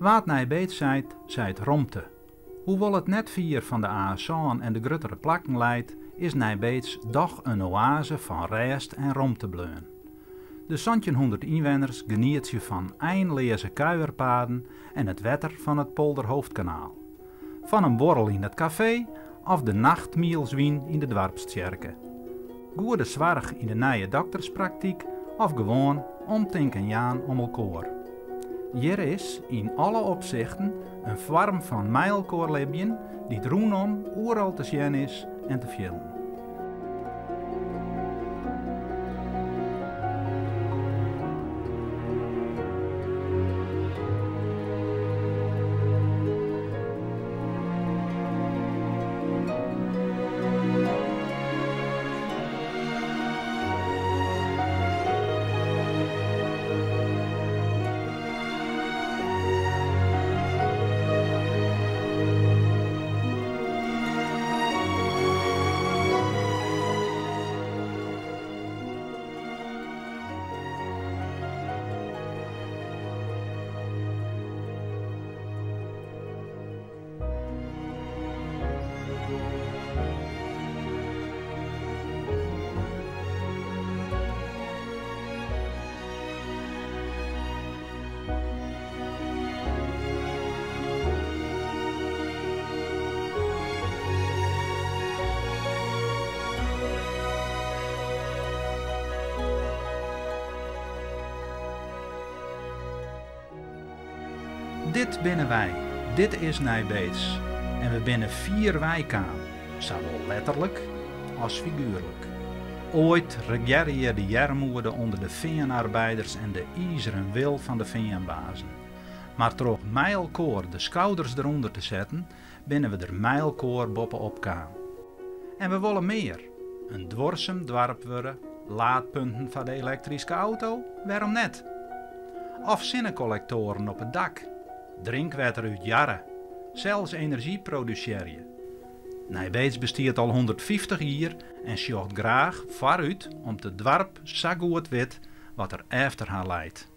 Wa't Nij Beets seit, seit romte. Hoewol it net fier fan de A sân en de gruttere plakken leit, is Nij Beets dochs in oaze fan rêst en romte bleaun. De 1700 ynwenners genietsje fan einleaze kuierpaden en it wetter fan it Polderhoofdkanaal. Fan in buorrel yn it kafee of de nachtmielswyn yn de doarpstsjerke. Goede soarch yn de nije dokterspraktyk of gewoan omtinken jaan om elkoar. Hjir is, yn alle opsichten, in foarm fan mei-elkoar libjen dy't rûnom oeral te sjen is en te fielen. Dit binne wy, dit is Nij Beets. En we binne fier weikaam, sawol letterlik as figuerlik. Oait regearre hjir de earmoede ûnder de feanarbeiders en de izeren wil fan de feanbazen. Mar troch mei-elkoar de skouders derûnder te setten, binne we der mei-elkoar boppe-op kaam. En we wolle mear. In duorsum doarp wurde, laadpunten foar de elektryske auto, wêrom net? Of sinnekollektoaren op it dak, drinkwetter út Jarre, sels enerzjy produsearje. Nij Beets bestiet al 150 jier en sjocht graach foarút om't it doarp sa goed wit wat der efter har leit.